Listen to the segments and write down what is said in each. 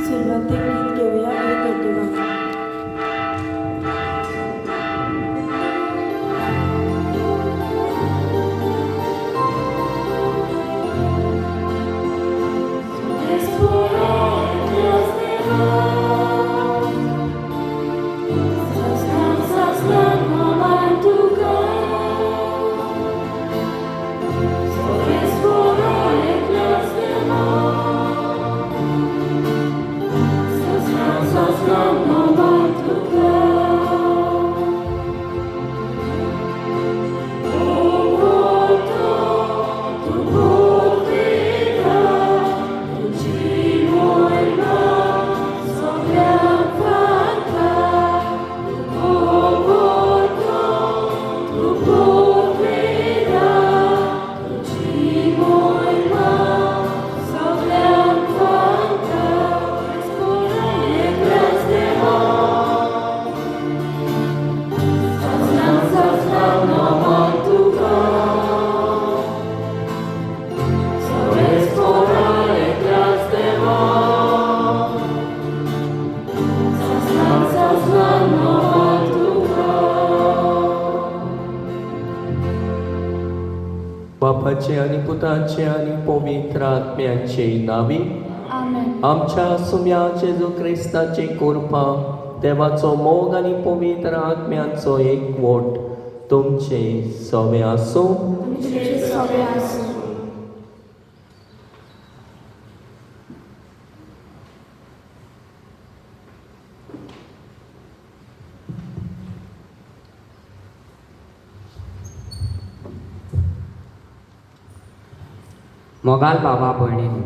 सुरवातेक गीत घेवया 831. बापाचे आनी पुताचे आनी पवित्र आत्म्याचे नावी आमेन. आमच्या सुम्या जेजू क्रिस्ताची कृपा, देवाचो मोग आनी पवित्र आत्म्याचो एकवट तुमचे सवे आसूं. तुमचे सगळे आसूं. मोगाल बाबा भयणींनो,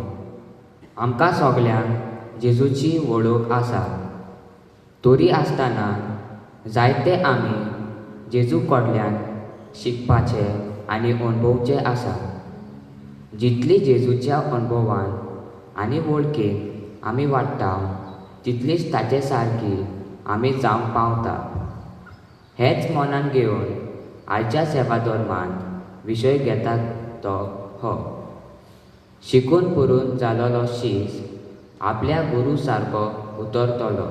आमकां सगल्यांक जेजूची वळख आसा. तरी आसतना जायते आमी जेजू कडल्यान शिकपाचें आनी अणभवचें आसा. जितली जेजूच्या अणभवान आनी वळखीन आमी वाडटा तितलीच ताचे सारकी आमी जावंक पावता. हेंच मनान घेवन आयच्या सेवा धर्मांत विशय घेतात तो हो शिकून पुरून जालोलो शीस आपल्या गुरू सारको उतरतलो.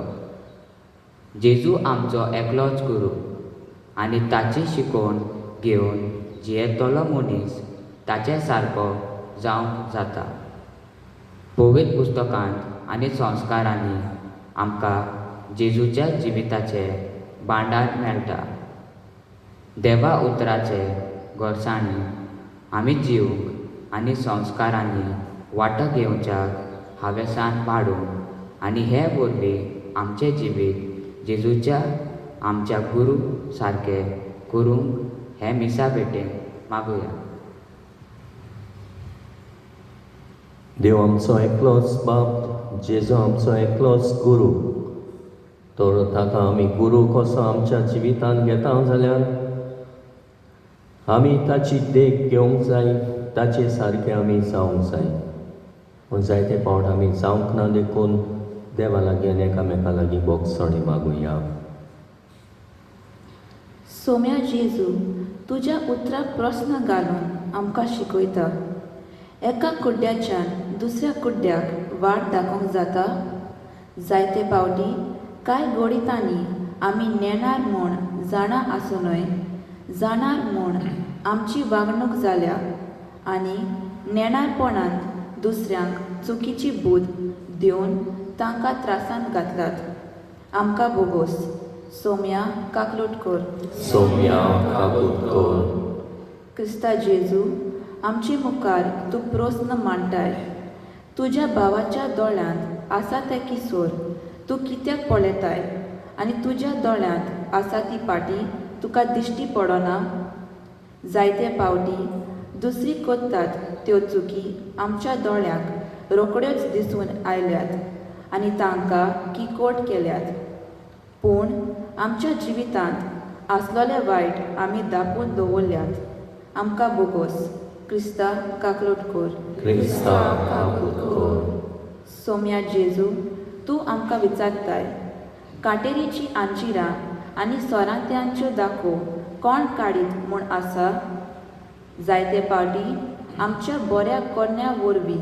जेजू आमचो एकलोच गुरू आनी ताची शिकवण घेवन जियेतलो मनीस ताचे सारको जावंक जाता. पवित्र पुस्तकांत आनी संस्कारांनी आमकां जेजूच्या जिविताचें भांडार मेळटा. देवा उतराचे गोरसाणी आमी जिवंक आनी संस्कारांनी वांटो घेवच्याक हावेसान वाडूंक आनी हे वरवीं आमचें जिवीत जेजूच्या आमच्या गुरू सारकें करूंक हे मिसा भेटेन मागुया. देव आमचो एकलोच बाप, जेजू आमचो एकलोच गुरू. तर ताका आमी गुरू कसो आमच्या जिवितांत घेता जाल्यार आमी ताची देख घेवंक जाय, ताचे सारके आमी जावंक जाय. पूण जायते फावट आमी जावंक ना देखून देवा लागीं आनी एकामेका लागीं भोगसणी मागुया. सोम्या जेजू, तुज्या उतराक प्रस्न घालून आमकां शिकयता. एका कुड्ड्याच्यान दुसऱ्या कुड्ड्याक वाट दाखोवंक जाता. जायते फावटी कांय घडितांनी आमी नेणार म्हूण जाणा आसुनूय जाणार म्हूण आमची वागणूक जाल्या आनी नेणारपणांत दुसऱ्यांक चुकीची बूद दिवन तांकां त्रासांत घातलात. आमकां भोगोस. सोम्या काकलूट कर. सोम्या काकूट कर. क्रिस्ता जेजू, आमचे मुखार तूं प्रस्न मांडटाय. तुज्या भावाच्या दोळ्यांत आसा तें किसोर तूं कित्याक पळयताय आनी तुज्या दोळ्यांत आसा ती पाटी तुका दिश्टी पडना? जायते फावटी दुसरी करतात त्यो चुकी आमच्या दोळ्यांक रोखड्योच दिसून आयल्यात आनी तांकां किकोट केल्यात. पूण आमच्या जिवितांत आसलोले वायट आमी दापून दवरल्यात. आमकां बोगोस. क्रिस्ता काकलूट कर. क्रिस्ता काकूट कर. सोम्या जेजू, तूं आमकां विचारताय, कांटेरीचीं आंजिरां आनी सोरांत्यांच्यो दाखो कोण काडीत म्हूण आसा? जायते पावटी आमच्या बऱ्या करण्या वरवीं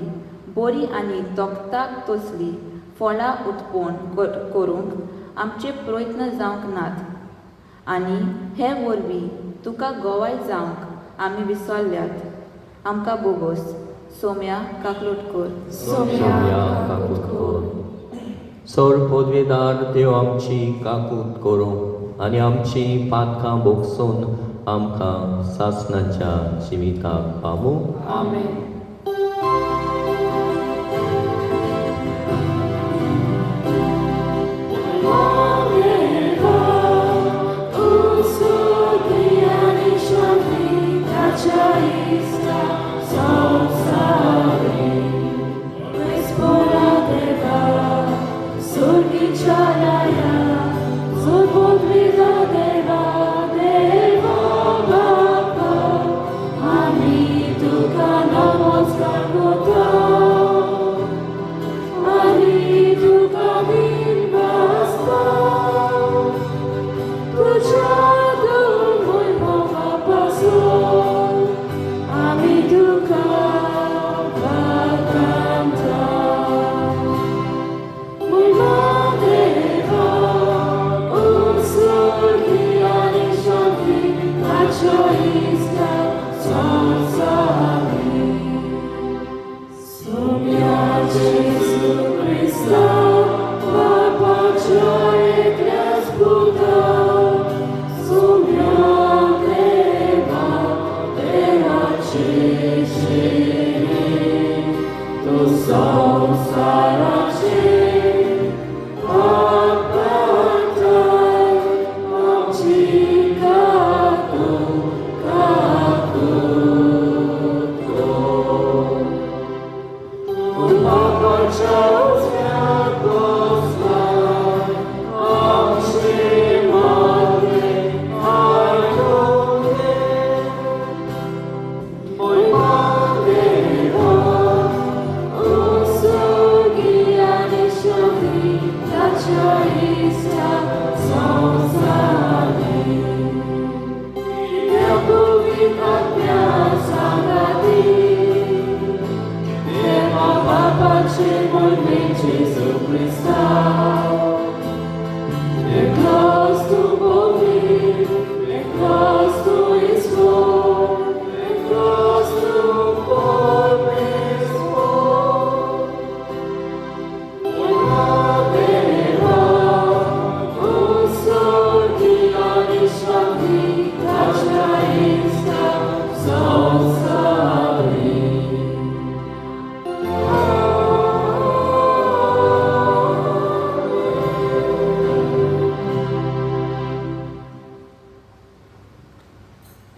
बरी आनी तोखताक तसली फळां उत्पन्न करूंक आमचे प्रयत्न जावंक नात आनी हे वरवीं तुका गवाय जावंक आमी विसरल्यात. आमकां बोगोस. सोम्या काकलूट कर. सोम्या काकूत कर. सर पदवेदार देव आमची काकूत करूं आनी आमची पातकां भोगसून आमकां सासणाच्या जिविताक पावूं. आमेन.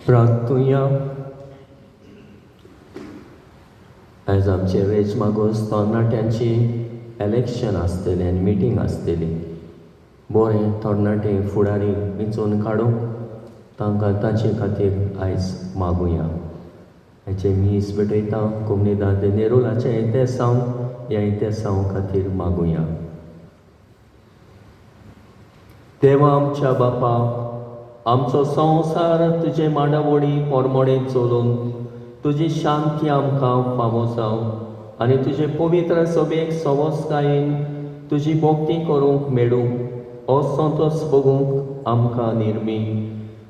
प्रार्थुया. आयज आमचे वेज मागोस तरणाट्यांची एलेक्शन आसतलें आनी मिटींग आसतली. बरें तरणाटे फुडारी वेंचून काडूंक तांकां तांचे खातीर आयज मागुया. हाचें मीस भेटयता कोमनीदाद नेरुलाचें इतिहासांव ह्या इतिहासांव खातीर मागुया. देवा आमच्या बापा, आमचो संवसार तुजे मांडावळी पोरमोणे चलोवन तुजी शांती आमकां फावो जावं आनी तुजे पवित्र सभेक सवस्कायेन तुजी भक्ती करूंक मेळूं हो संतोस भोगूंक आमकां निर्मी.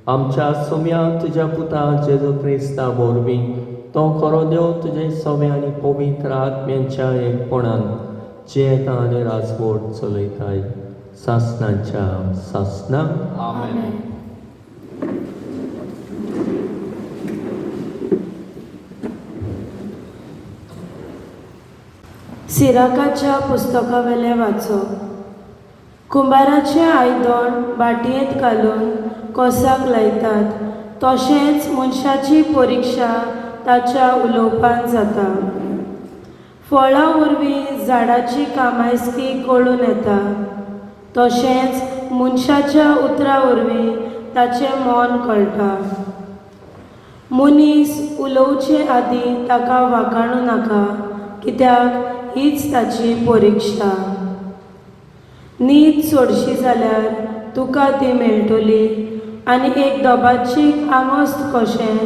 आमच्या सोम्या तुज्या पुता जेजू क्रिस्ता वरवीं तो खरो देव तुजे सवे आनी पवित्र आत्म्यांच्या एकपणान जियेता आनी राजवट चलयताय सासणाच्या सासणां. आमेन. सिराकाच्या पुस्तकावेलें वाचप. कुंबाराचें आयदन भाटयेंत घालून कोसाक लायतात तशेंच मनशाची परिक्षा ताच्या उलोवपान जाता. फळां वरवीं झाडाची कामायस्की कळून येता तशेंच मनशाच्या उतरां वरवीं ताचें मन कळटा. मनीस उलोवचे आदीं ताका वाखाणू नाका कित्याक हीच ताची परिक्षा. न्हीद सोडशी जाल्यार तुका ती मेळटली आनी एक दोबाचीक आंगोस्त कशें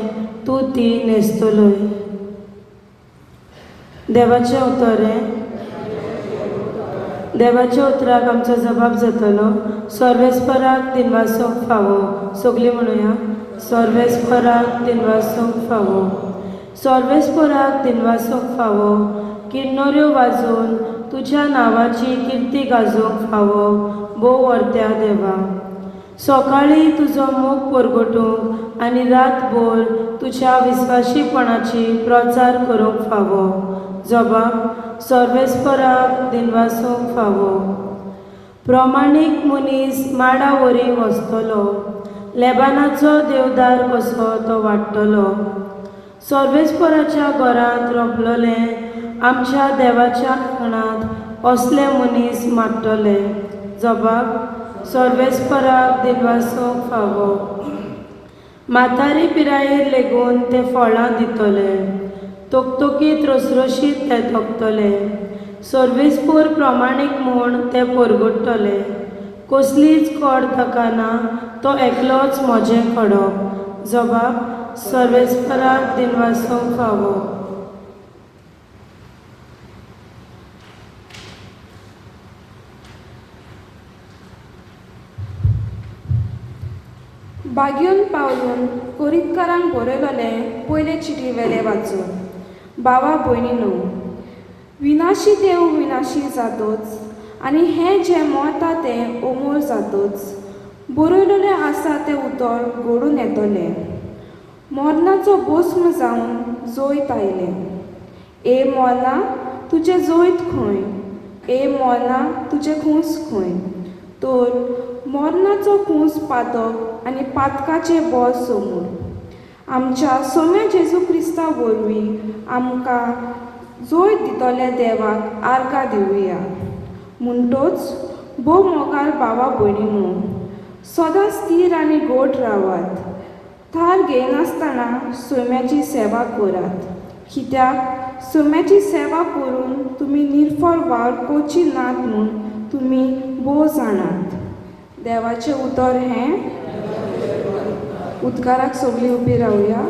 तूं ती न्हेसतलोय. देवाचें उतर हें. देवाच्या उतराक आमचो जबाब जातलो. सर्वेस्पराक दिनवासूंक फावो. सगळीं म्हणुया, सर्वेस्पराक दिनवासूंक फावो. सर्वेस्पराक दिनवासूंक फावो. किन्नऱ्यो वाजोवन तुज्या नांवाची किर्ती गाजोवंक फावो. भोव वर्त्या देवा, सकाळीं तुजो मोग परगटूंक आनी रातभर तुज्या विस्वाशीपणाची प्रचार करूंक फावो. जबाब, सर्वेस्पराक दिनवासूंक फावो. प्रमाणीक मनीस माडा वरी वसतलो, लेबानाचो देवदार कसो तो वाडटलो. सर्वेस्पराच्या घरांत रोंपलोले आमच्या देवाच्या आंगणांत असले मनीस माडटले. जबाब, सर्वेस्पराक दिनवासूंक फावो. म्हातारी पिरायेर लेगून ते फळां दितले, तोकतोकीत रसरशीत ते तोकतले. सर्वेस्पर प्रमाणीक म्हूण ते परगट्टले. कसलीच कड ताका ना, तो एकलोच म्हजें खडप. जबाब, सर्वेस्पराक दिनवासूंक फावो. बागयोन पावलून कोरितकारांक बरयलोलें पयले चिटी वेलें वाचून. बावा भयणीनो, विनाशी देव विनाशी जातोच आनी हें जें मरता तें अमोर जातोच. बरयलोलें आसा तें उतर घडून येतलें. मरणाचो भस्म जावन जैत आयलें. ए मरणा तुजें जैत खंय? ए मरणा तुजें खूंस खंय? तर मरणाचो खूंस पातक आनी पातकाचें बळ सोमूर. आमच्या सोम्या जेजू क्रिस्ता वरवीं आमकां जैत दितल्या देवाक आर्गां दिवया. म्हणटोच भोव मोगाल भावा भयणीनो, सदांच स्थीर आनी गोड रावात. थार घेयनासतना सोम्याची सेवा करात. कित्याक सोम्याची सेवा करून तुमी निर्फळ वावर करची नात म्हूण तुमी भोव जाणात. देवाचें उतर हें. उदकाराक सगळीं उबी रावया.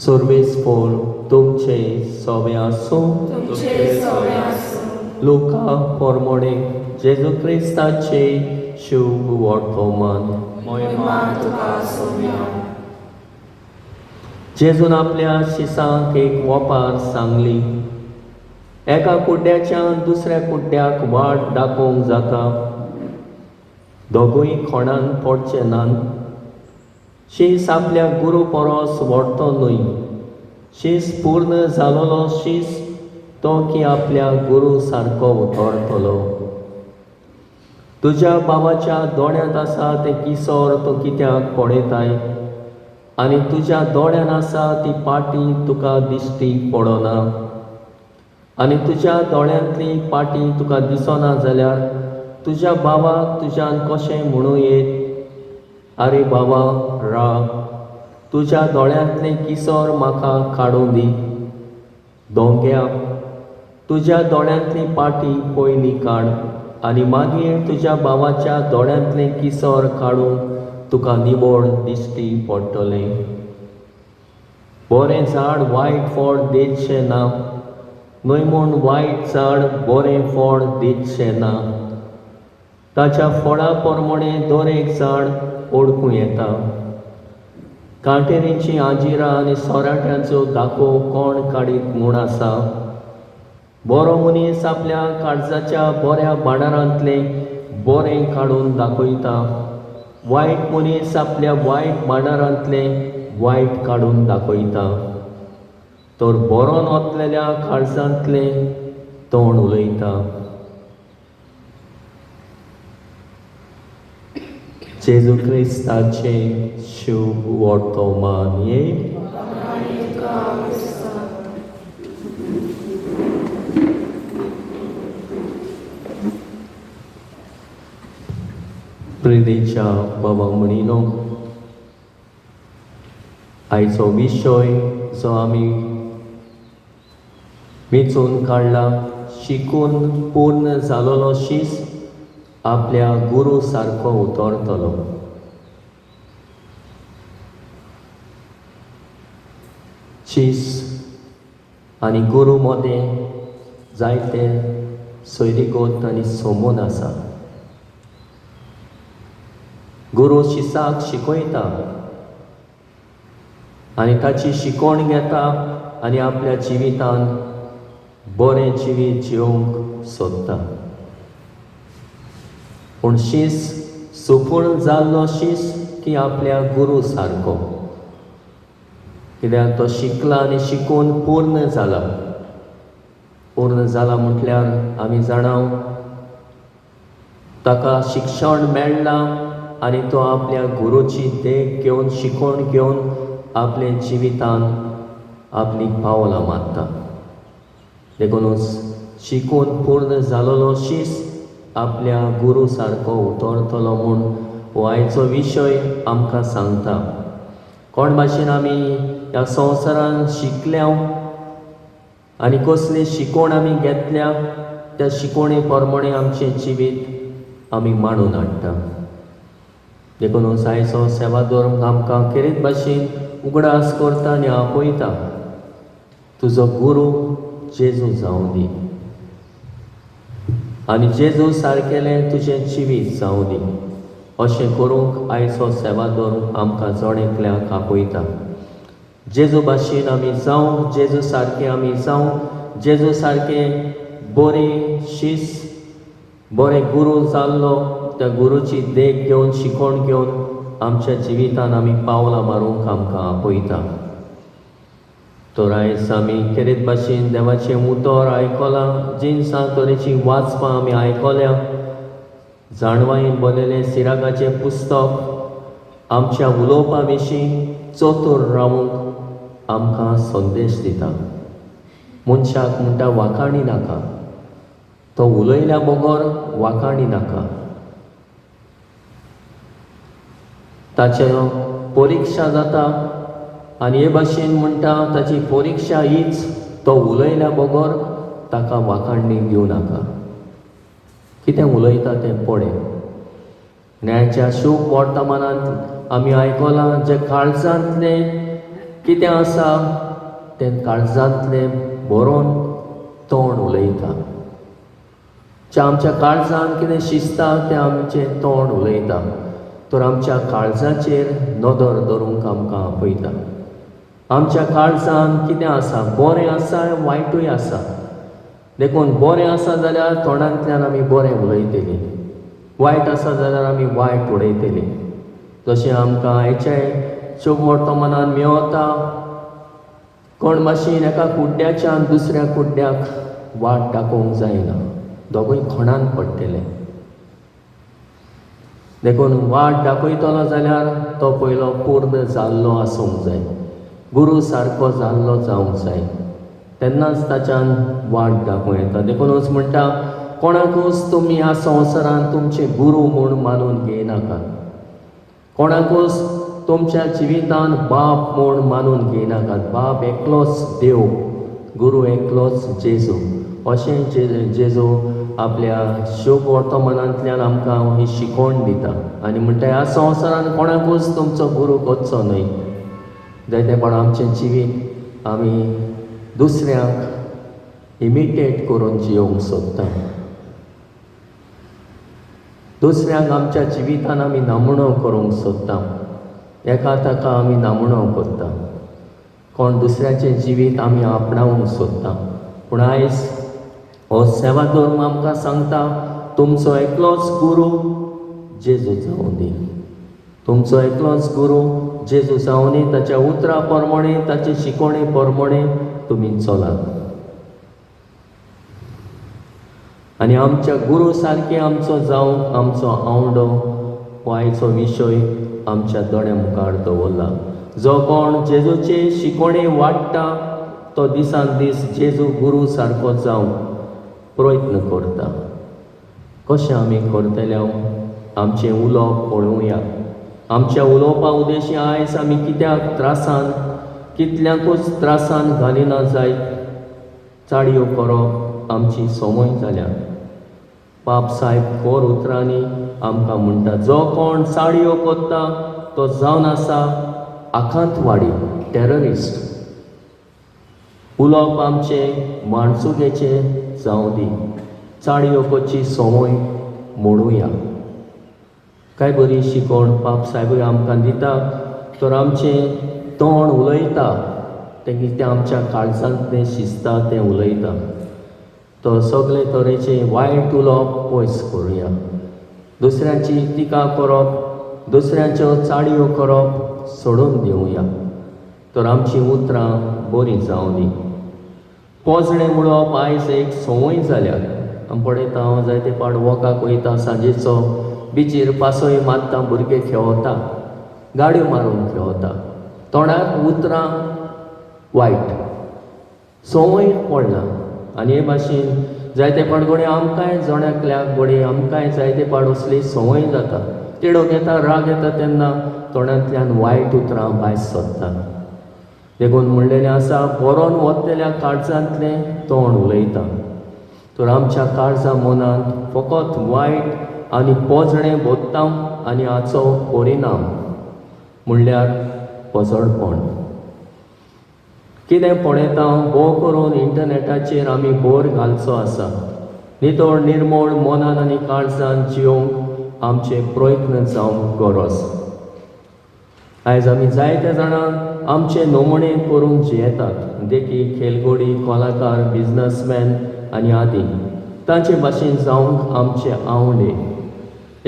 सर्वेस्पोर तुमचे सोवे आसूं. लुका पोरमोणे जेजू क्रिस्ताचे शुभ वर्तमान. जेजून आपल्या शिसांक एक वोपार सांगली. एका कुड्ड्याच्यान दुसऱ्या कुड्ड्याक वाट दाखोवंक जाता. दोगूय खोणान पडचे नात. शीस आपल्या गुरू परस व्हडतो न्हय. शीस पूर्ण जालोलो शीस तो की आपल्या गुरू सारको उतरतलो. तुज्या बाबाच्या दोळ्यांत आसा तें किसोर तूं कित्याक पळयताय आनी तुज्या दोळ्यान आसा ती पाटी तुका दिश्टी पडना? आनी तुज्या दोळ्यांतली पाटी तुका दिसना जाल्यार तुज्या बाबाक तुज्यान कशें म्हणूं येत, आरे बाबा राव, तुज्या दोळ्यांतलें किसोर म्हाका काडूं दी. दोंग्या, तुज्या दोळ्यांतली पाटी पयलीं काड आनी मागीर तुज्या बाबाच्या दोळ्यांतलें किसोर काडूंक तुका निवळ दिश्टी पडटलें. बरें झाड वायट फळ दितशें ना, न्हय म्हूण वायट झाड बरें फळ दितशें ना. ताच्या फळा प्रमाणे दर एक झाड ओळखूं येता. कांटेरींची आंजिरां आनी सोराट्यांचो दाखो कोण काडीत म्हूण आसा. बरो मनीस आपल्या काळजाच्या बऱ्या भांडारांतलें बरें काडून दाखयता, वायट मनीस आपल्या वायट भांडारांतलें वायट काडून दाखयता. तर बरोन वतलेल्या काळजांतलें तोंड उलयता. जेजू क्रिस्ताचें शुभ वर्तमान. ये प्रितीच्या बाबा म्हणिनो, आयचो विशय जो आमी वेंचून काडला, शिकून पूर्ण जालोलो शीस आपल्या गुरू सारको उतरतलो. शीस आनी गुरू मदें जायते सोयरीगत आनी संबंद आसा. गुरू शिसाक शिकयता आनी ताची शिकवण घेता आनी आपल्या जिवितान बरें जिवीत जिवंक सोदता. पूण शीस सुपूर्ण जाल्लो शीस की आपल्या गुरू सारको, कित्याक तो शिकला आनी शिकून पूर्ण जाला. पूर्ण जाला म्हटल्यार आमी जाणाव ताका शिक्षण मेळ्ळां आनी तो आपल्या गुरूची देख घेवन शिकवण घेवन आपले जिवितान आपली पावलां मारता. देखूनच शिकून पूर्ण जालोलो शीस आपल्या गुरू सारको उतरतलो म्हूण हो आयचो विशय आमकां सांगता. कोण भाशेन आमी ह्या संवसारान शिकल्या आनी कसली शिकवण आमी घेतल्या त्या शिकवणे प्रमाणे आमचें जिवीत आमी मांडून हाडटा. देखून आयचो सेवा धर्म आमकां खेरीत भाशेन उगडास करता आनी आपयता, तुजो गुरू जेजू जावं दी आनी जेजू सारकेलें तुजें जिवीत जावं दी. अशें करूंक आयचो सेवा धर्म आमकां जण एकल्याक आपयता. जेजू भाशेन आमी जावं, जेजू सारकें आमी जावं, जेजू सारकें बरें शीस बरें गुरू जाल्लो त्या गुरूची देख घेवन शिकवण घेवन आमच्या जिवितान आमी पावलां मारूंक आमकां आपयता. तर आयज आमी खेरीत भाशेन देवाचें उतर आयकलां, जिनसां तरेचीं वाचपां आमी आयकल्या. जाणवायेन बरयलें सिराकाचें पुस्तक आमच्या उलोवपा विशीं चतूर रावूंक आमकां संदेश दिता. मनशाक म्हणटा वाखाणी नाका, तो उलयल्या बगर वाखाणी नाका. ताचे परिक्षा जाता आनी हे भाशेन म्हणटा ताची परिक्षा हीच, तो उलयल्या बगर ताका वाखाणणी दिवं नाका. कितें उलयता तें पळय. न्यायाच्या शुभ वर्तमानांत आमी आयकलां, जें काळजांतलें कितें आसा तें काळजांतलें बरोवन तोंड उलयता. जें आमच्या काळजान कितें शिजता तें आमचें तोंड उलयता. तर आमच्या काळजाचेर नदर दवरूंक आमकां आपयता. आमच्या काळजान कितें आसा, बरें आसा वायटूय आसा. देखून बरें आसा जाल्यार तोंडांतल्यान आमी बरें उलयतलीं, वायट आसा जाल्यार आमी वायट उडयतलीं. जशें आमकां आयचे शुभ वर्तमानान मेवता, कोण भाशेन एका कुड्ड्याच्यान दुसऱ्या कुड्ड्याक वाट दाखोवंक जायना, दोगूय खणान पडटले. देखून वाट दाखयतलो जाल्यार तो पयलो पूर्ण जाल्लो आसूंक जाय, गुरू सारको जाल्लो जावंक जाय, तेन्नाच ताच्यान वाट दाखोवं येता. देखूनच म्हणटा, कोणाकूच तुमी ह्या संवसारांत तुमचे गुरू म्हूण मानून घेयनाका, कोणाकूच तुमच्या जिवितान बाप म्हूण मानून घेयनाकात. बाप एकलोच देव, गुरू एकलोच जेजू. अशें जेजू आपल्या शुभ वर्तमानांतल्यान आमकां ही शिकवण दिता आनी म्हणटा ह्या संवसारान कोणाकूच तुमचो गुरू करचो न्हय. जायते पण आमचें जिवीत आमी दुसऱ्यांक इमिटेट करून जियोवंक सोदता. दुसऱ्यांक आमच्या जिवितान आमी नामणो करूंक सोदता. एका ताका आमी नामणो करता. कोण दुसऱ्याचें जिवीत आमी आपणावंक सोदता. पूण आयज हो सेवा धर्म आमकां सांगता तुमचो एकलोच गुरू जेजू जावं दी. तुमचो एकलोच गुरू जेजू जावं दी. ताच्या उतरा प्रमाणे ताचे शिकवणे प्रमाणे तुमी चलात. आनी आमच्या गुरू सारके आमचो जावंक आमचो आवडो हो आयचो विशय आमच्या दोळ्या मुखार दवरला. जो कोण जेजूचे शिकवणे वाडटा तो दिसान दीस जेजू गुरू सारको जावंक प्रयत्न करता. कशें आमी करतले? आमचें उलोवप पळोवया. आमच्या उलोवपा उद्देशी आयज आमी कित्याक त्रासान कितल्यांकूच त्रासान घालिना जायत चाडयो करप आमची संवय जाल्या. पाप साहेब खर उतरांनी आमकां म्हणटा जो कोण चाडयो करता तो जावन आसा आखांतवाडी टेररिस्ट. उलोवप आमचें माणसुगेचें जावं दी. चाडयो करची संवय मोडुया. काय बरी शिकवण पाप साहेबूय आमकां दिता. तर आमचें तोंड उलयता तें कितें आमच्या काळजांतलें शिजता तें उलयता. तर सगळे तरेचे वायट उलोवप पयस करुया. दुसऱ्यांची टिका करप दुसऱ्यांच्यो चाडयो करप सोडून दिवया. तर आमचीं उतरां बरीं जावं दी. पोजणें उलोवप आयज एक संवय जाल्या. आमी पळयता हांव जायते पाड वॉकाक वयता सांजेचो बिचीर पासय मारता भुरगे खेळता गाडयो मारून खेळता. तोंडाक उतरां वायट संवय पडला. आनी हे भाशेन जायते पाड घडये आमकांय जण एकल्याक घडये आमकांय जायते पाड असली संवय जाता. तिडक येता राग येता तेन्ना तोंडांतल्यान वायट उतरां भायर सरता. देखून म्हणलेलें आसा बरोवन वतल्या काळजांतलें तोंड उलयता. तर आमच्या काळजा मनांत फकत वायट आनी पोजणें भोत्ता आनी हाचो परिणाम म्हणल्यार पोजडपण. कितें पळयता भोव करून इंटरनॅटाचेर आमी भर घालचो आसा. नितळ निर्मळ मनान आनी काळजान जियोवंक आमचे प्रयत्न जावंक गरज. आयज आमी जायते जाणां आमचे नमुने करूंक जियेतात. देखीक खेलगडी कलाकार बिजनसमॅन आनी आदी. तांचे भाशेन जावंक आमचे आवडे.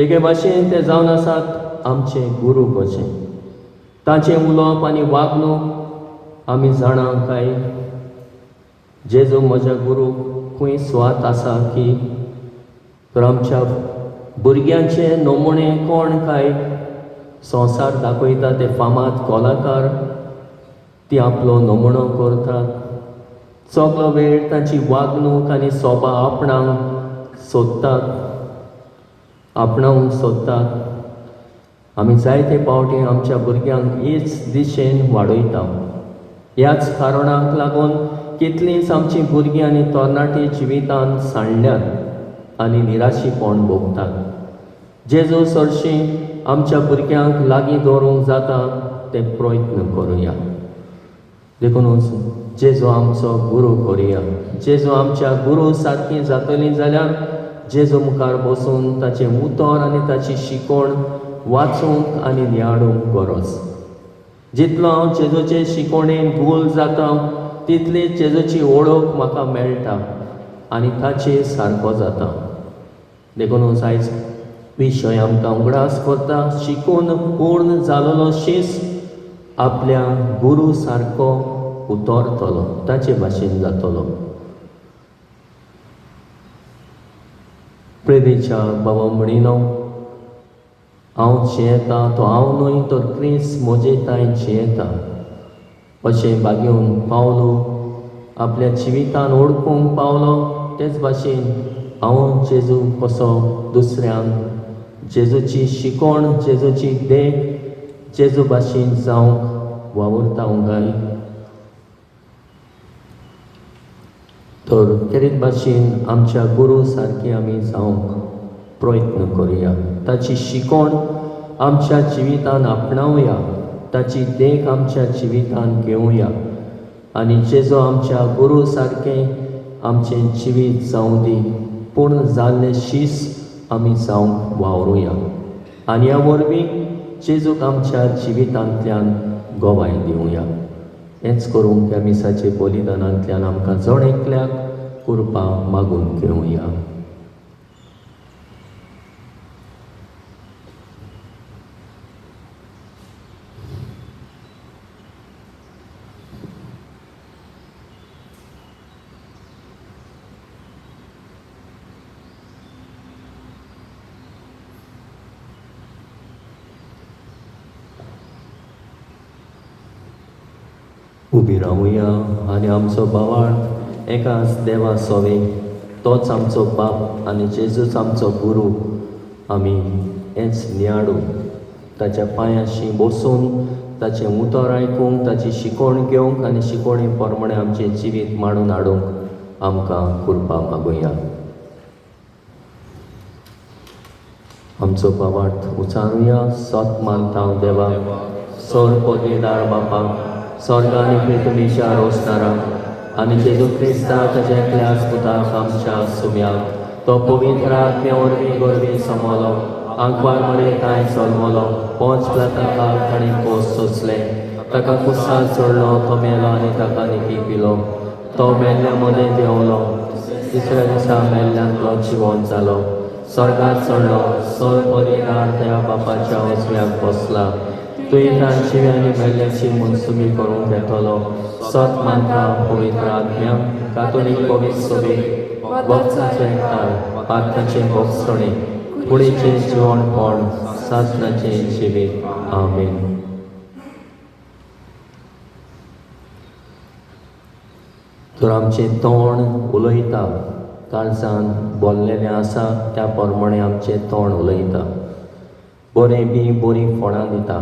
एके भाशेन ते जावन आसात आमचे गुरू कशे. तांचें उलोवप आनी वागणूक आमी जाणा काय जेजू म्हज्या गुरूक खंय सुवात आसा की तर आमच्या भुरग्यांचे नमुने कोण काय संवसार दाखयता ते फामाद कलाकार ती आपलो नमुनो करतात. सगलो वेळ तांची वागणूक आनी सोबा आपणाक सोदतात आपणावंक सोदतात. आमी जायते पावटी आमच्या भुरग्यांक हीच दिशेन वाडयता. ह्याच कारणाक लागून कितलींच आमचीं भुरगीं आनी तरणाटी जिवितान सांडल्यात आनी निराशीपण भोगतात. जेजू सरशीं आमच्या भुरग्यांक लागीं दवरूंक जाता ते प्रयत्न करुया. देखूनच जेजू आमचो गुरू करुया. जेजू आमच्या गुरू सारकीं जातलीं जाल्यार जेजू मुखार बसून ताचें उतर आनी ताची शिकवण वाचूंक आनी नियाळूंक गरज. जितलो हांव जेजूचे शिकवणेन गुल जाता तितली जेजूची वळख म्हाका मेळटा आनी ताचे सारको जाता. देखूनच आयज विशय आमकां उगडास करता शिकून पूर्ण जालोलो शीस आपल्या गुरू सारको उतरतलो ताचे भाशेन जातलो. प्रेरीच्या बाबा म्हणिनो हांव जियेता तो हांव न्हय तर क्रिस्त म्हजे तांय जियेता. अशें बागेवन पावलो आपल्या जिवितान ओळखूंक पावलो. तेच भाशेन हांव जेजू कसो दुसऱ्यांक जेजूची शिकवण जेजूची देख जेजू भाशेन जावंक वावुरता काय. तर केरीत भाशेन आमच्या गुरू सारकी आमी जावंक प्रयत्न करुया, ताची शिकवण आमच्या जिवितान आपणावया, ताची देख आमच्या जिवितान घेवया आनी जेजो आमच्या गुरू सारकें आमचें जिवीत जावं दी, पूण जाल्लें शीस आमी जावंक वावरुया आनी ह्या वरवीं जेजूक आमच्या जिवितांतल्यान गवाय दिवया. हेंच करूंक ह्या मिसाचे बलिदानांतल्यान आमकां जण एकल्याक कृपा मागून घेवया. उबी रावया आनी आमचो भावार्थ एकाच देवा सोवे, तोच आमचो बाप आनी जेजूच आमचो गुरू, आमी हेंच नियाळून ताच्या पांयांशी बसून ताचें उतर आयकूंक, ताची शिकवण घेवंक आनी शिकवणी प्रमाणे आमचें जिवीत मांडून हाडूंक आमकां कृपा मागुया. आमचो भावार्थ उचारुया. सत मानता देवा, सोर पदवीदार बापाक, स्वर्ग आनी पृथ्वीच्या रोसणाराक आनी जेजू क्रिस्ताक ताच्या एकल्याच पुताक आमच्या सुम्याक, तो पवित्र आत्म्या वरवीं गर्भी समलो, आंकवार मरे कांय जल्मलो, पोंच प्लाताक ताणें कोस सोंसले, ताका कुसार चडलो, तो मेलो आनी ताका निकी पिलो, तो मेल्ल्या मदें देंवलो, तिसऱ्या दिसा मेल्ल्यांतलो जिवन जालो, स्वर्गात चडलो, सोर पदवीदार त्या बापाच्या उजव्याक बसला, तुवें तांची आनी मेल्ल्याची मनसुबी करूंक येतलो. सत मानता पवित्र आत्म्या, कातोलीक पवित्र सोबीक, भक्ताचो एकठांय, पात्राचें भोगसणें, कुडीचें जिवणपण, सासणाचें जिवीत. आमेन. तर आमचें तोंड उलयता, काळजान बोल्लेलें आसा त्या प्रमाणें आमचें तोंड उलयता. बरें बी बरीं फळां दिता,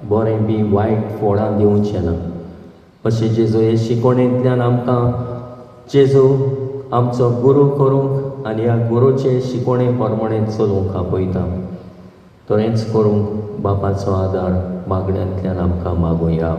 बरें बी वायट फळां दिवचें ना. अशें जेजू हे शिकवणेंतल्यान आमकां जेजू आमचो गुरू करूंक आनी ह्या गुरूचे शिकवणे प्रमाणें चलूंक आपयता. तर हेंच करूंक बापाचो आदार मागण्यांतल्यान आमकां मागुया.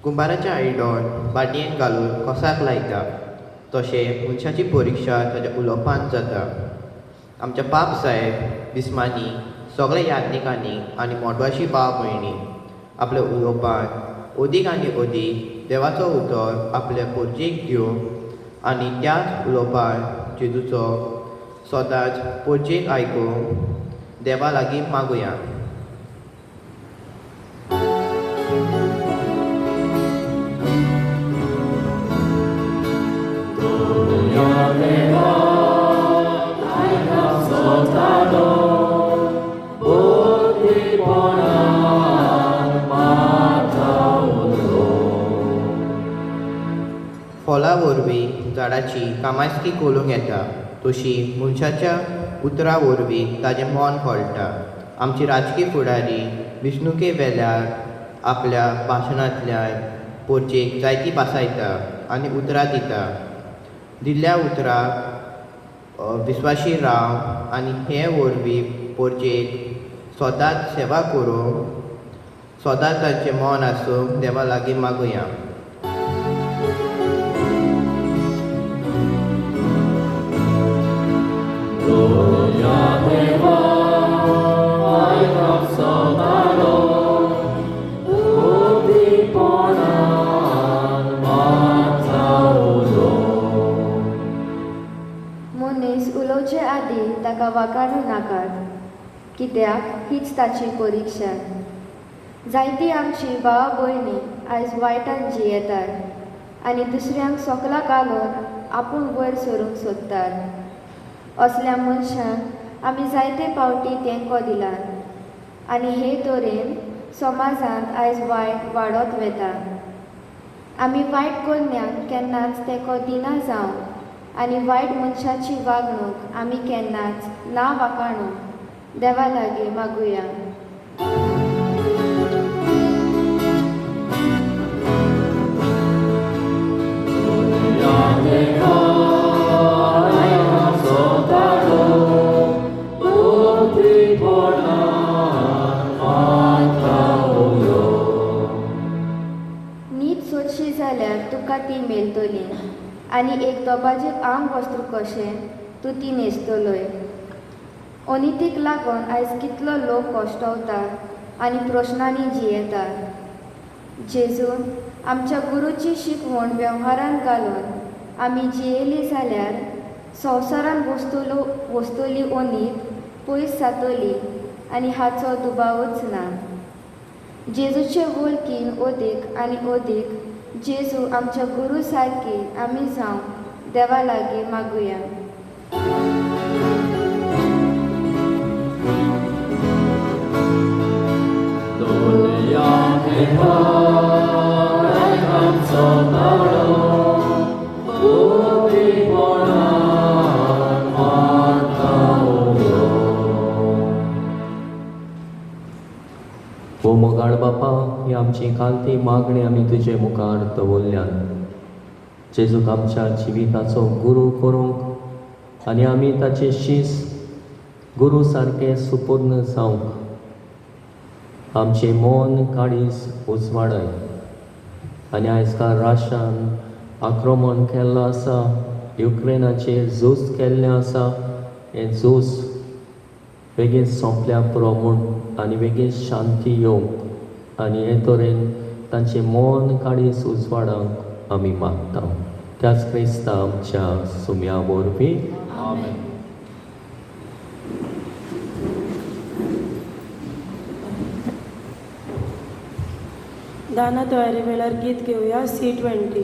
कुंभाराचें आयडण बाटयेन घालून कोसाक लायता, तशें मनशाची परिक्षा ताच्या उलोवपांत जाता. आमच्या पाप साहेब बिस्मांनी, सगळ्या याज्ञिकांनी आनी मोटवाशी भाव भयणी आपल्या उलोवपांत अदीक आनी अदीक देवाचो उतर आपल्या पोरजेक दिवन आनी त्याच उलोवपांत जेजूचो सदांच पोरजेक आयकूंक देवा लागीं मागुया. फळां वरवीं झाडाची कामायस्की कोलूंक येता, तशी मनशाच्या उतरां वरवीं ताजें मन कळटा. आमची राजकी फुडारी वेंचणुके वेल्यार आपल्या भाशणांतल्यान पोरचेक जायती भासायता आनी उतरां दिता. दिल्ल्या उतराक विस्वाशी राव आनी हे वरवीं पोरचेक सदांच सेवा करूंक सदांच तांचें मन आसूंक देवा लागीं मागुया. मनीस उलोवचे आदीं ताका वाकाडूं नाकात, कित्याक हीच ताची परिक्षा. जायतीं आमची भावा भयणी आयज वायटान जियेतात आनी दुसऱ्यांक सोकला घालून आपूण वयर सरूंक सोदतात. असल्या मनशांक आमी जायते फावटी तेंको दिला आनी हे तरेन समाजांत आयज वायट वाडत वता. आमी वायट करण्यांक केन्नाच तेंको दिना जावन आनी वायट मनशाची वागणूक आमी केन्नाच ना वाकाणू देवा लागीं मागुया. नीत सोदशी जाल्यार तुका ती मेळटली आनी एक दोबाजीक आंग वस्त्र कशें तूं ती न्हेसतलोय. अनितीक लागून आयज कितलो लोक कश्टवता आनी प्रश्नांनी जियेता. जेजून आमच्या गुरूची शिकवण वेव्हारांत घालून आमी जियेली जाल्यार संवसारांत वस्तुली अनीत पयस जातली आनी हाचो दुबावच ना. जेजूचे वळखीन अदीक आनी अदीक जेजू आमच्या गुरू सारकी आमी जावं देवा लागीं मागुया. ओ मोगाळ बापा, ही आमची कालती मागणी आमी तुजे मुखार दवरल्यान. जेजूक आमच्या जिविताचो गुरू करूंक आनी आमी ताचे शीस गुरू सारके सुपूर्ण जावंक आमचें मन काळीज उजवाडय. आनी आयज काल राशान आक्रमण केल्लो आसा, युक्रेनाचेर झूज केल्लें आसा, हें झूज बेगीन सोंपल्या पुरो म्हूण आनी बेगीन शांती येवंक आनी हे तरेन तांचें मन काळीज उजवाडांक आमी मागता. त्याच क्रिस्ता आमच्या सुम्या वरवीं. आमेन. दाना तयारी वेळार गीत घेवया C20.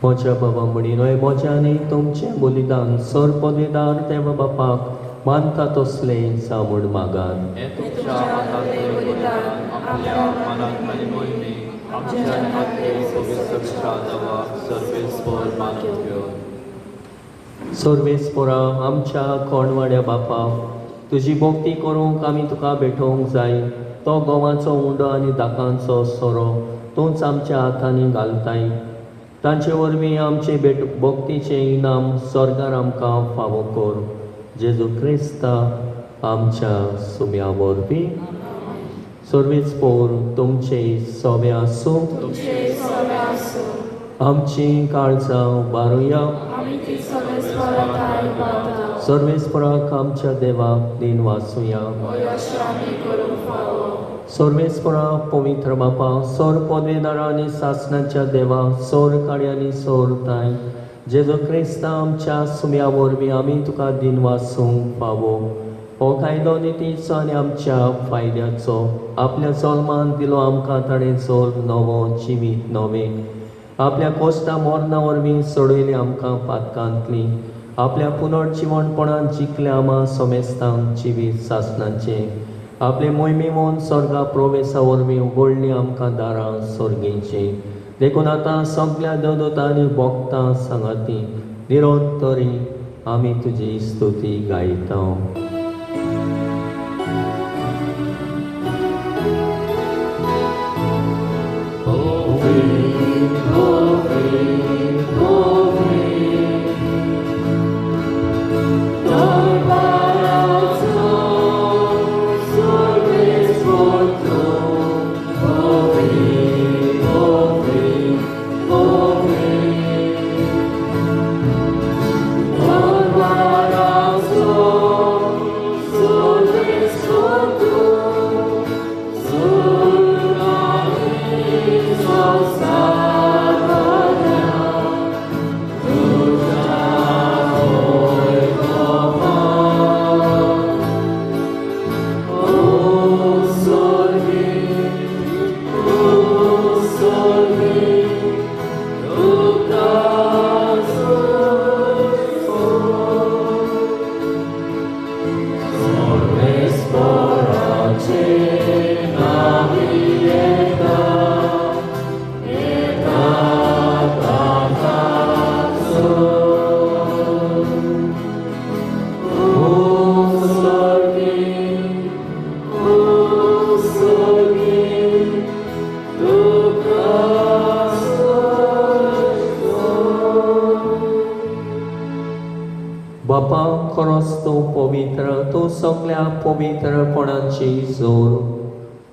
म्हज्या बाबा म्हणिनोय म्हज्या आनी तुमचें बलिदान सर पदवीदार देवा बापाक मानता तसलें जावं म्हूण मागात. हें तुमच्या हातांतलें बलिदान आपल्या मनांत आनी मोहिमेक आमच्या हातांतले पवित्र देवाक सर्वेस्पर मानून घेवन. सर्वेस्परा आमच्या कोणवाड्या बापा, तुजी भक्ती करूंक आमी तुका भेटोवंक जाय. तो गोवाचो उंडो आनी दाकांचो सोरो तूंच आमच्या हातांनी घालताय. तांचे वरवीं आमचे भेट भक्तीचें इनाम स्वर्गार आमकां फावो कर. जेजू क्रिस्ता आमच्या सुम्या वरवीं. सर्वेच पोर तुमचे सोवे आसूं. आमची काळजां उबारुया. सर्वेस्पराक आमच्या देवाक दिन वाचुया. सर्वेस्परा पवित्र बापा, सोर पदवेदारा आनी सासणाच्या देवा, सोर काळी आनी सोर ताय, जेजू क्रिस्ता आमच्या सुम्या वरवीं आमी तुका दिन वाचूंक फावो. हो कायदो नितीचो आनी आमच्या फायद्याचो आपल्या जल्मान दिलो आमकां ताणें जोल नवो जिवीत नवें. आपल्या कोश्टा मरणा वरवीं सोडयली आमकां पातकांतली. आपल्या पुनर्जिवणपणान जिखले आमा समेस्तांक जिवीत सासणाचें. आपले मोहिमे मोन स्वर्गा प्रवेसा वरवीं उगडली आमकां दारां सर्गेचीं. देखून आतां सगल्या देवदूतांनी भोगतां सांगाती निरंतरी आमी तुजी स्तुती गायता. बापा खरोच तूं पवित्र, तूं सगल्या पवित्रपणाची जोर.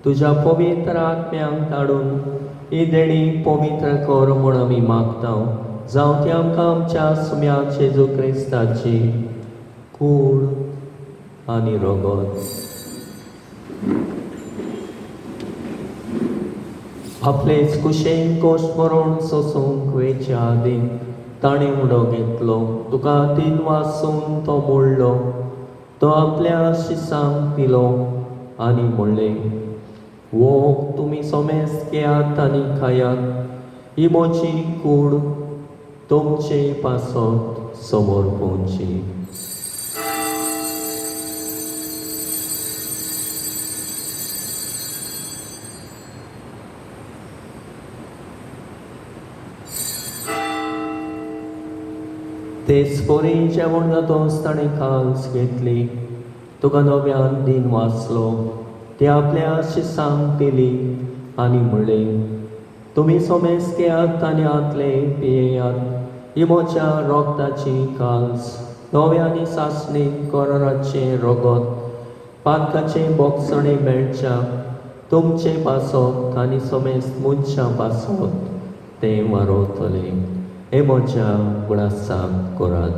तुज्या पवित्र आत्म्यांक धाडून ही देणी पवित्र कर म्हूण आमी मागता. जावं ती आमकां आमच्या सुम्या जेजू क्रिस्ताची कूड आनी रगत. आपलेच कुशेन कोश मरण सोसूंक वेच्या आदीं ताणें उडो घेतलो. तुका तीन वासून तो मोडलो. तो आपल्या शिसांक दिलो आनी म्हणलें, वो तुमी सोमेस घेयात आनी खायात, ही म्हजी कूड तुमचे पासत समोर पोवची. तेच परी जेवण जातोच ताणें काल्स घेतली. तुका नव्यान दिन वाचलो. ते आपल्या शिसांक दिली आनी म्हणलें, तुमी सोमेस घेयात आनी आतले पियेयात, ही म्हज्या रोगताची काल्स, नव्या आनी सासणी कराराचें रगत, पातकाचें बोगसणें मेळच्या तुमचे पासत आनी सोमेस मनशां पासत तें वारोवतलें. हे म्हज्या उगडासाक करात.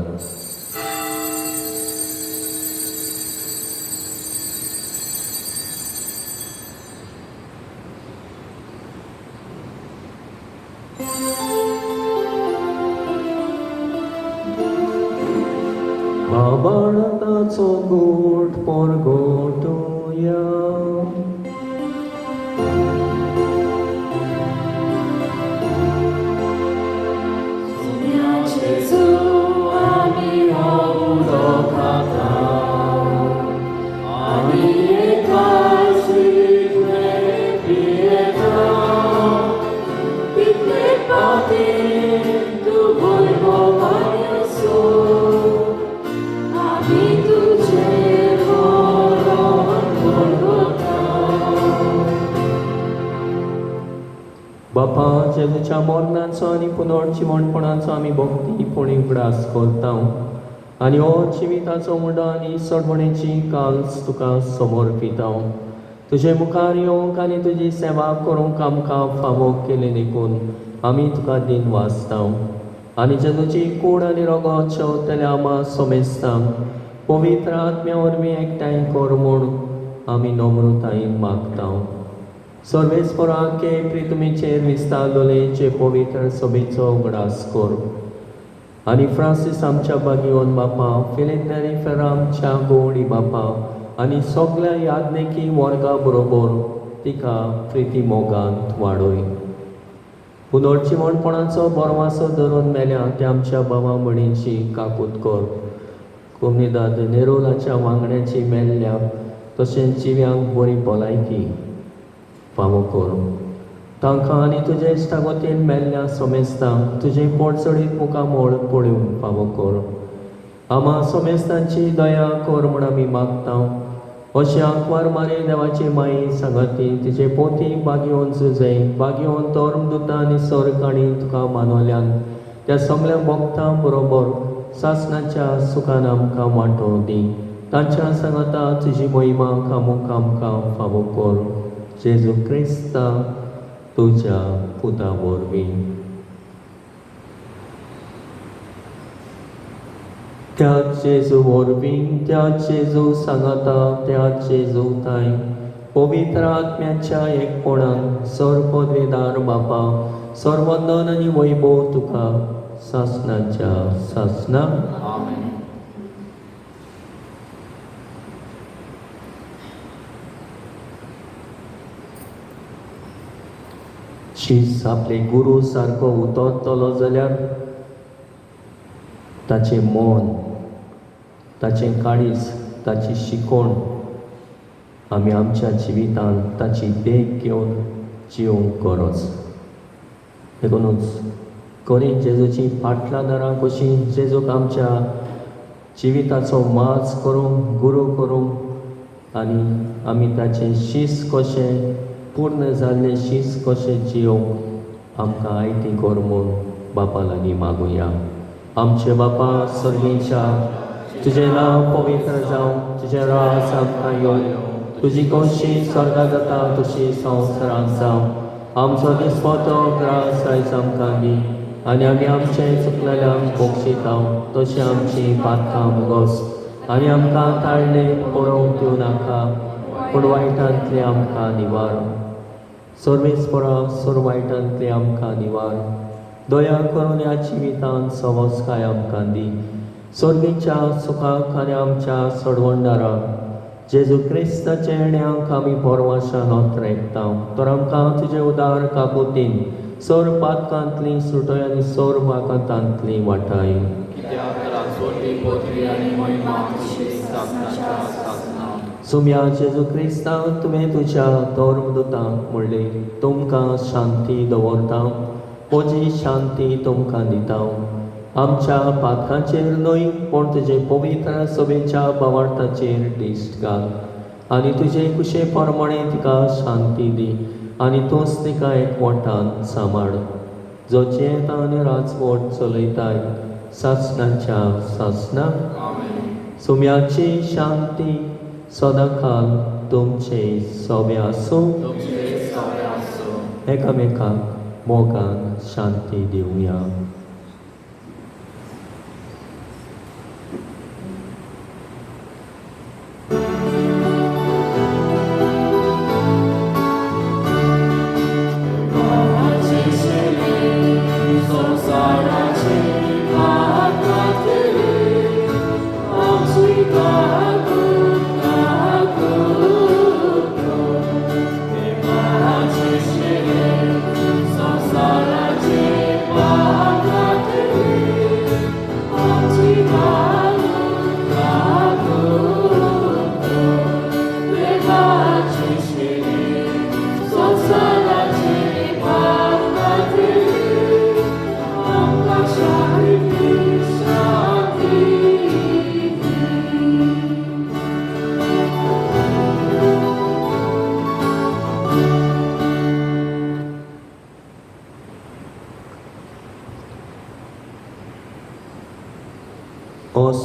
बाबाळाचो गोट परगोटुया. बापा, जेजूच्या मरणाचो आनी पुनर्जिवणपणाचो आमी भक्ती पुणी उगडास करता आनी हो जिविताचो मुंडो आनी सडवणेची काल्स तुका समर्पिता. तुजे मुखार येवंक आनी तुजी सेवा करूंक आमकां फावो केली देखून आमी तुका दिन वाचता आनी जेजूची कूड आनी रगत शेवतल्या आमा सोमेस्तांक पवित्र आत्म्या वरवीं एकठांय कर म्हूण आमी नम्रतायेन मागता. सर्वेस्पराके प्रितुमीचेर विस्तारलेचे पवित्र सभेचो उगडास कर आनी फ्रांसीस आमच्या बागियोन बापा, फिलिप फेरा आमच्या गोवणी बापा आनी सगल्या याज्ञिकी वर्गा बरोबर तिका प्रिती मोगांत वाडय. पुनर्जिवणपणाचो बरवासो धरून मेल्या त्या आमच्या बाबा भयणीची काकूत कर. कोमनिदाद नेरोलाच्या वांगड्याची मेल्ल्या तशेंच जिव्यांक बरी भलायकी फावो कर. तांकां आनी तुजे इश्टागतीन मेल्ल्या समेस्तांक तुजें पोटचडीत मुखामळ पळोवंक फावो कर. आमा समेस्तांची दया कर म्हूण आमी मागता. अशें आंकवार मारे देवाची माई सांगाती तिचे पोती बागयोवन जुजय बागयोवन धर्मदुतां आनी सर्ग तुका मानवल्यान त्या सगल्या भक्तां बरोबर सासणाच्या सुखान आमकां वांटो दी. तांच्या सांगाता तुजी महिमा कामूक आमकां फावो कर. जेजू क्रिस्ता तुज्या पुता वरवीं. त्या जेजू वरवीं, त्या जेजू सांगाता, त्या जेजू ताय पवित्र आत्म्याच्या एकपणान सर्वपदवेदार बापा सर्वंदन आनी वैभव तुका सासणाच्या सासणा. आमेन. शीस आपले गुरू सारको उतरतलो जाल्यार ताचें मन, ताचें काळीज, ताची शिकवण आमी आमच्या जिवितांत ताची देख घेवन जिवंक गरज. देखूनच करी जेजूची फाटलादारां कशी जेजूक आमच्या जिविताचो माज करूंक, गुरू करूंक आनी आमी ताचें शीस कशें पूर्ण जाल्लें शीस कशें जिवंक आमकां आयती कर म्हूण बापा लागीं मागुया. आमचे बापा सर्गीच्या, तुजें नांव पवित्र जावं, तुजें राज आमकां येवं, तुजी कशी स्वर्गा जाता तशी संवसारांत जावं. आमचो दिसपटो ग्रास आयज आमकां दी आनी आमी आमचें चुकलेल्यांक बक्षिता तशें आमची पातकां मुगोस आनी आमकां ताळणे पळोवंक दिवं नाका, पूण वायटांतलें आमकां निवार. सर्वेस्परा सर्व वायटांतलें आमकां निवार. दया करून ह्या जिवितांत सवसकाय आमकां दी. सर्गीच्या सुखाक आनी आमच्या सडवंडाराक जेजू क्रिस्ताच्या येण्याक आमी परवाशान ओतरेकता. तर आमकां तुजे उदार काकुतीन सर्व पातकांतली सुटय आनी सर्व वाकांतांतली वाटाय. सुम्या जेजू क्रिस्ता, तुवें तुज्या धर्मदुतांक म्हणलें, तुमकां शांती दवरता, म्हजी शांती तुमकां दिता. आमच्या पातकांचेर न्हय पूण तुजे पवित्र सभेच्या भावार्थाचेर दिश्ट घाल आनी तुजे कुशे प्रमाणे तिका शांती दी आनी तूंच तिका एकवटान सांबाळ, जो जियेता आनी राजवट चलयताय सासणाच्या सासणा. सुम्याची शांती सदांकाल तुमचे सोबे आसूं. एकामेकाक मोगान शांती दिवया.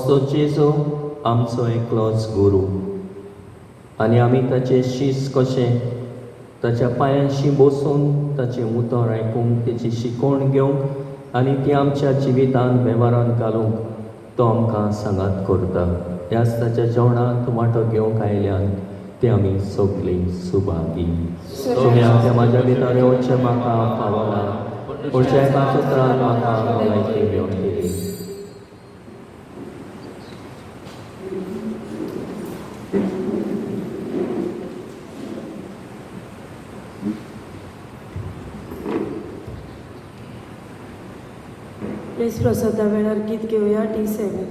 तो जेजू आमचो एकलोच गुरू आनी आमी ताचे शीस कशें ताच्या पांयांशी बसून ताचें उतर आयकूंक, तेची शिकवण घेवंक आनी ती आमच्या जिवितांत वेव्हारांत घालूंक तो आमकां सांगात करता. ह्याच ताच्या जेवणांत वांटो घेवंक आयल्यान ते आमी सगळीं सुभागी. तुमी त्या म्हाज्या भितर येवचें म्हाका पावना, पूण एका उतरान म्हाका भलायकी मेवतली. प्लीज प्रसादा वेळार गीत घेवया D7.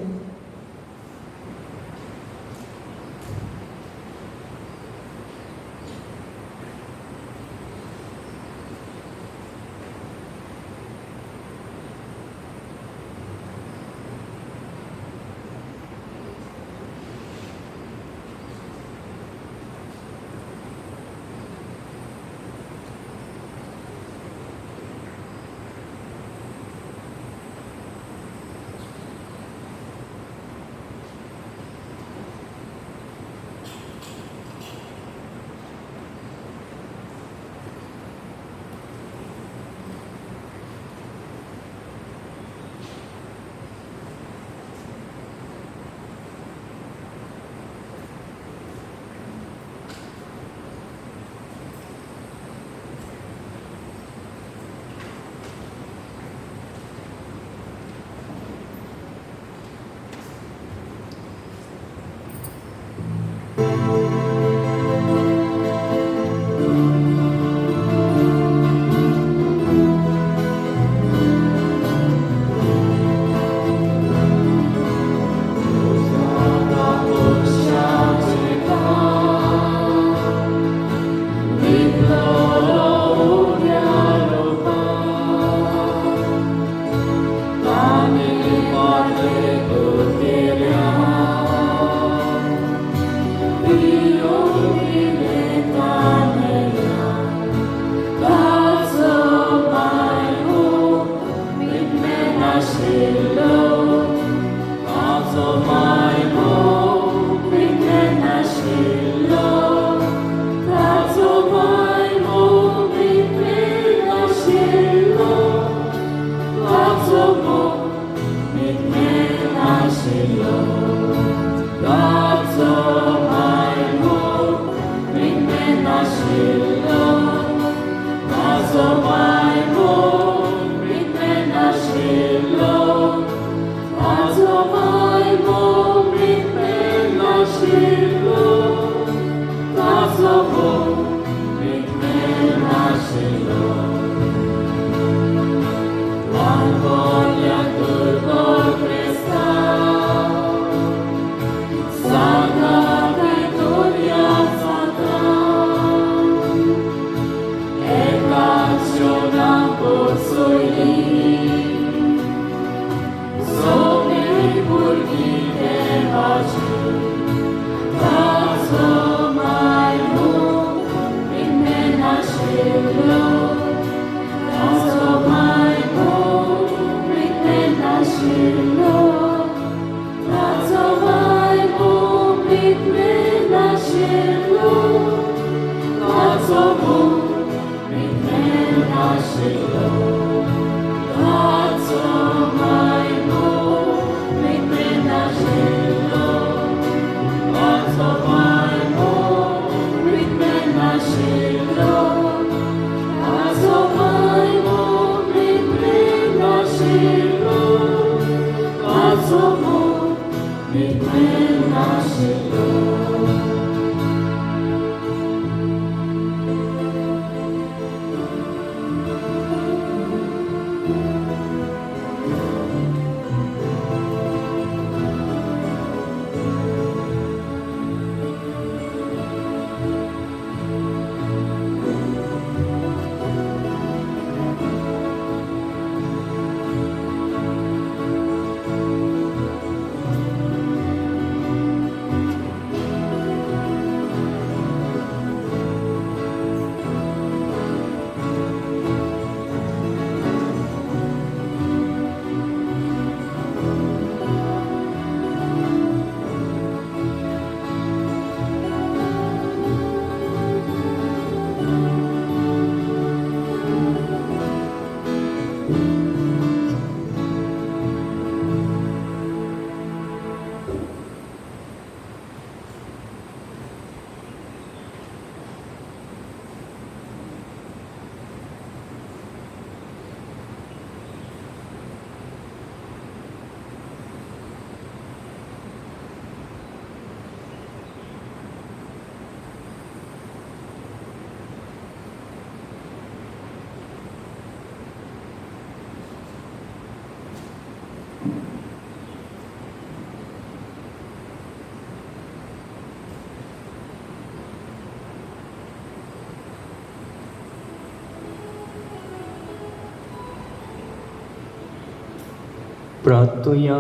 प्रार्थुया.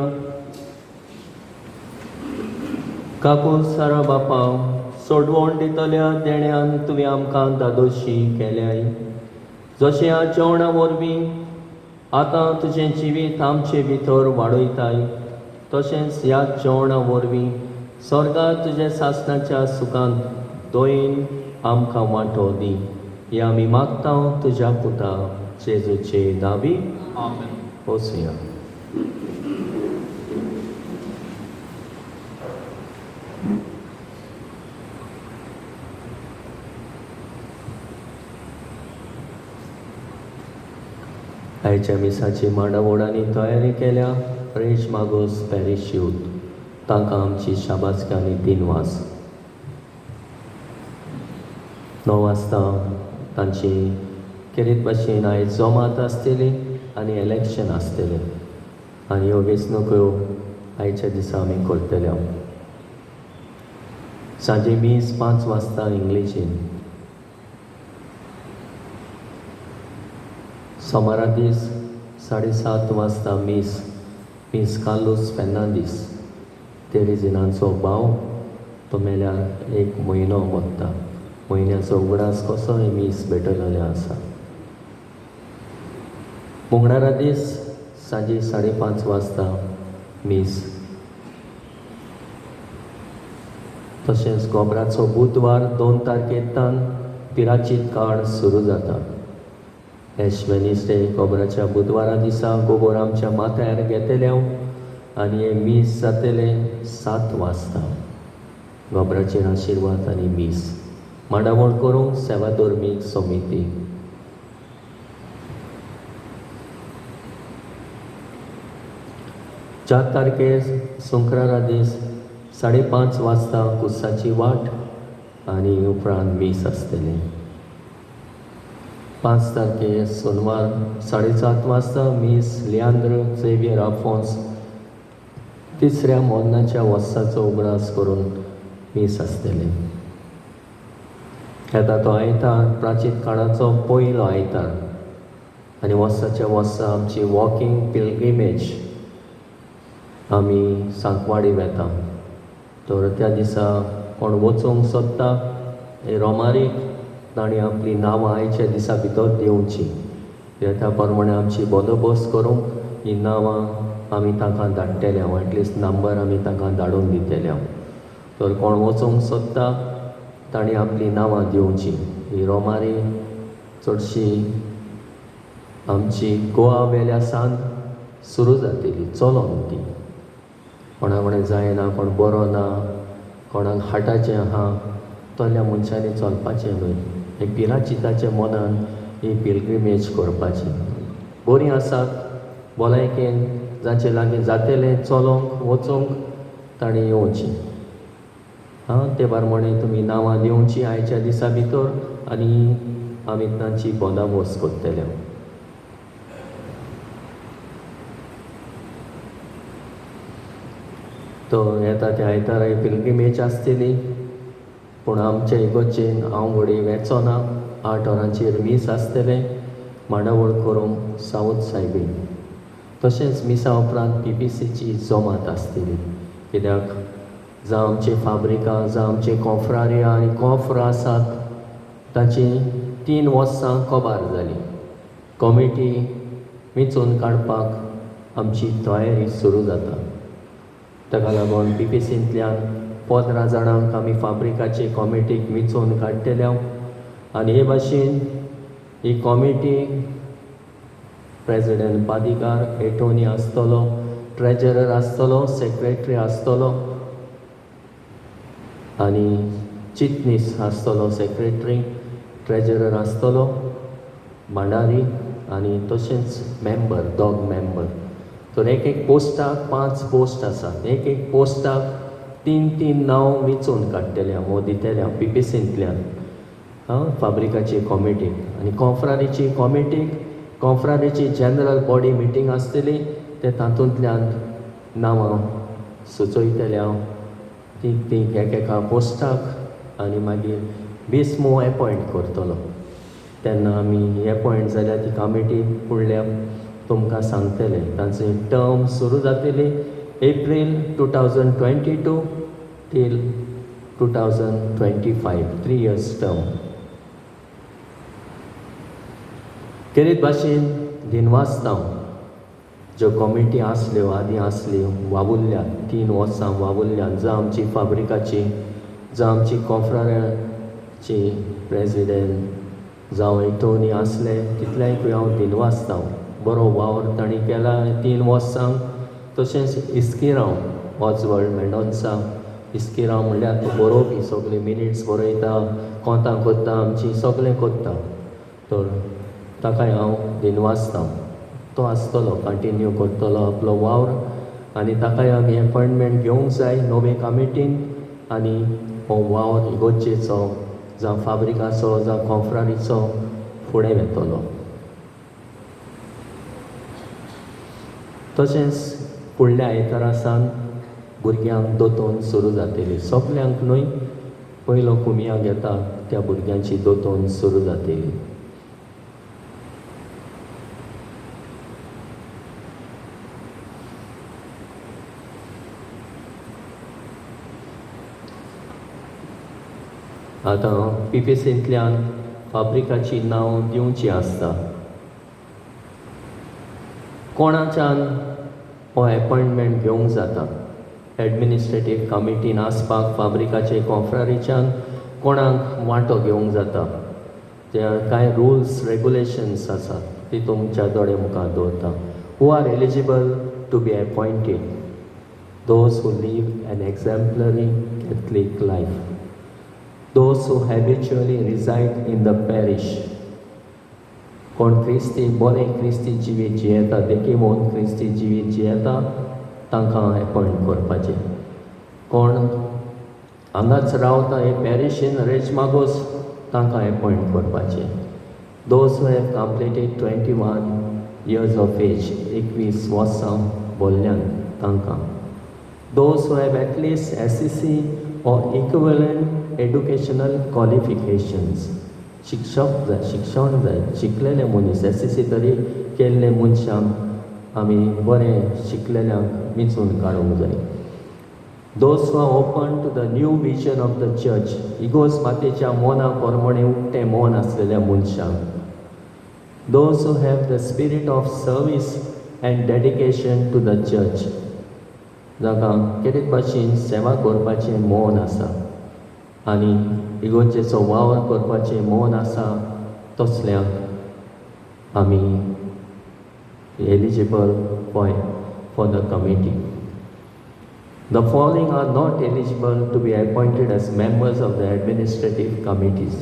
काकू सारा बापा, सोडवण दितल्या देण्यान तुवें आमकां दादोशी केल्याय, जशें ह्या जेवणा वरवीं आतां तुजें जिवीत आमचे भितर वाडयताय, तशेंच ह्या जेवणा वरवीं स्वर्गार तुज्या सासणाच्या सुखांत दोयेन आमकां वांटो दी. हे आमी मागता तुज्या पुता जेजूचे नांवी. आमेन. वचुया. आयच्या मिसाची मांडावोडांनी तयारी केल्या रेश मागोस पॅरीश यूथ, तांकां आमची शाबासकी आनी दिनवास. 9 वाजता तांची खेरीत भाशेन आयज जमात आसतली आनी इलेक्शन आसतलें आनी ह्यो वेंचणुक्यो आयच्या दिसा आमी करतले. सांजे मीस 5 वाजता इंग्लिशीन. सोमारा दीस 7:30 वाजता मीस, मीस कार्लोस फेर्नांदीस तेरेजिनाचो भाव, तो मेल्यार 1 म्हयनो वता, म्हयन्याचो उगडास कसो हें मीस भेटयलेलें आसा. मंगळारा दीस सांजे 5:30 वाजता मीस. तशेंच गोबराचो बुधवार 2 तारखेंतल्यान पिराचीत काळ सुरू जाता. एश वेनसडे गोबराच्या बुधवारा दिसा गोबोर आमच्या माथ्यार घेतले आनी हें मीस जातलें 7 वाजता. गोबराचेर आशिर्वाद आनी मीस. मांडावळ करूंक सेवा धर्मीक समिती. चार तारखेर संक्रारा दीस 5:30 वाजता कुसाची वाट आनी उपरांत मीस आसतलें. 5 तारखेर सोनवार 7:30 वाजता मीस लियांद्र झेवियर आफोन्स तिसऱ्या मोन्नाच्या वर्साचो उगडास करून मीस आसतलें. येता तो आयतार प्राचीन काळाचो पयलो आयतार आनी वर्साच्या वर्सा आमची वॉकिंग पिलग्रिमेज आमी सांकवाडी वेता. तर त्या दिसा कोण वचूंक सोदता हे रोमारीक तांणी आपलीं नांवां आयच्या दिसा भितर दिवची. त्या प्रमाणे आमची बंदोबस्त करूंक हीं नांवां आमी तांकां धाडटले, एटलिस्ट नंबर आमी तांकां धाडून दितले. तर कोण वचूंक सोदता तांणी आपलीं नांवां दिवची. ही रोमारी चडशी आमची गोवा वेल्या सान सुरू जातली चलोन ती. कोणा कोणें जायना, कोण बरो ना, कोणाक हार्टाचें आहा, तसल्या मनशांनी चलपाचें न्हय. हे पिराचिताच्या मनान ही पिलग्रिमेज करपाची. बरीं आसात भलायकेन जांचे लागीं जातलें चलोंक वचूंक तांणी येवचें. आं, ते प्रमाणे तुमी नांवां दिवचीं आयच्या दिसा भितर आनी आमी तांची बंदोबस्त करतले. तो येता त्या आयतारा पिलग्रिमेज आसतली, पूण आमचे इगोर्जेन हांव घडये वेचो ना. 8 वरांचेर मीस आसतलें मांडावळ करूंक सावत सायबीन. तशेंच मिसा उपरांत PPCची जमात आसतली, कित्याक जावं आमचे फाब्रिकां, जावं आमचे कॉफ्रारिया आनी कॉफ्रां आसात ताची 3 वर्सां कबार जाली. कॉमिटी वेंचून काडपाक आमची तयारी सुरू जाता. ताका लागून PPCंतल्यान 15 जाणांक आमी फाब्रिकाचे कॉमिटीक वेंचून काडटले आनी हे भाशेन ही कॉमिटी प्रेजिडेंट पादिकार एटोनी आसतलो, ट्रेजरर आसतलो, सेक्रेटरी आसतलो आनी चिटणीस आसतलो, सेक्रेटरी, ट्रेजरर आसतलो, भांडारी आनी तशेंच मेंबर, दोग मेंबर. तर एक एक पोस्टाक 5 पोस्ट आसात. एक एक पोस्टाक 3 3 नांव वेंचून काडटले हांव दितले हांव PPCंतल्यान आं फाब्रिकाची कॉमिटीक. आनी कॉन्फ्रारीची कॉमिटीक कॉन्फ्रारीची जनरल बॉडी मिटींग आसतली, ते तातूंतल्यान नांवां सुचयतले हांव तीग तीग एक एका पोस्टाक आनी मागीर बिस्मो एपॉयंट करतलो. तेन्ना आमी एपॉयंट जाल्यार ती कमिटी फुडल्या तुमकां सांगतले. तांची टर्म सुरू जातली एप्रील 2022 टील 2025, 3 इयर्स टर्म. खेरीत भाशेन दिनवासता ज्यो कॉमिटी आसल्यो आदीं आसल्यो वावुरल्या, 3 वर्सां वावुरल्या, जावं आमची फाब्रिकाची, जावं आमची कॉफ्राची प्रेजिडेंट जावं एटोनी आसले, तितलेंय हांव दिनवासता. बरो वावर तांणी केला 3 वर्सांक. तशेंच इस्किरांव ऑजवर्ड मेंडोन्सा, इस्किरांव म्हणल्यार तो बरोवपी, सगळे मिनिट्स बरयता, कोंतां करता, आमची सगळें करता. तर ताकाय हांव दिनवासता. तो आसतलो, कंटिन्यू करतलो आपलो वावर आनी ताकाय आमी एपॉयंटमेंट घेवंक जाय नवे कमिटीन आनी हो वावर इगोर्जेचो जावं फाब्रिकाचो जावं कॉफ्रारीचो फुडें वेतलो. तशेंच फुडल्या आयतारा सावन भुरग्यांक दोतोन सुरू जातली. सगल्यांक न्हय, पयलो कुमिया घेता त्या भुरग्यांची दोतोन सुरू जातली. आतां PPCंतल्यान फाब्रिकाची नांव दिवची आसता. कोणाच्यान हो एपॉयंटमेंट घेवंक जाता. एडमिनिस्ट्रेटीव कमिटीन आसपाक फाब्रिकाचे कॉफ्रारीच्यान कोणाक वांटो घेवंक जाता. ते कांय रुल्स रेगुलेशन्स आसात ती तुमच्या दोळे मुखार दवरता. Who are eligible to be appointed? Those who live an exemplary Catholic life. Those who habitually reside in the parish. कोण क्रिस्ती बरें क्रिस्ती जिवीत जियेता, देखी म्हणून क्रिस्ती जिवीत जियेता, तांकां एपॉयंट करपाचें. कोण हांगाच रावता हे पॅरिशीन रेज मागोस, तांकां एपॉयंट करपाचें. Those who have completed 21 years of age, 21 वर्सां भरल्यान तांकां. Those who have at least SSC or equivalent educational qualifications. शिक्षक जाय, शिक्षण जाय, शिकलेले मनीस, एसएससी तरी केल्ले मनशांक आमी बरें शिकलेल्यांक वेंचून काडूंक जाय. Those who are open to the new vision of the church, इगोर्ज मातेच्या मना प्रमाणे उक्तें मन आसलेल्या मनशांक. Those who have the spirit of service and dedication to the church, जाका केरीत भाशेन सेवा करपाचें मन आसा आनी इगोर्जेचो वावर करपाचें मन आसा, तसल्यांक आमी eligible for the committee. The following are not eligible to be appointed as members of the administrative committees.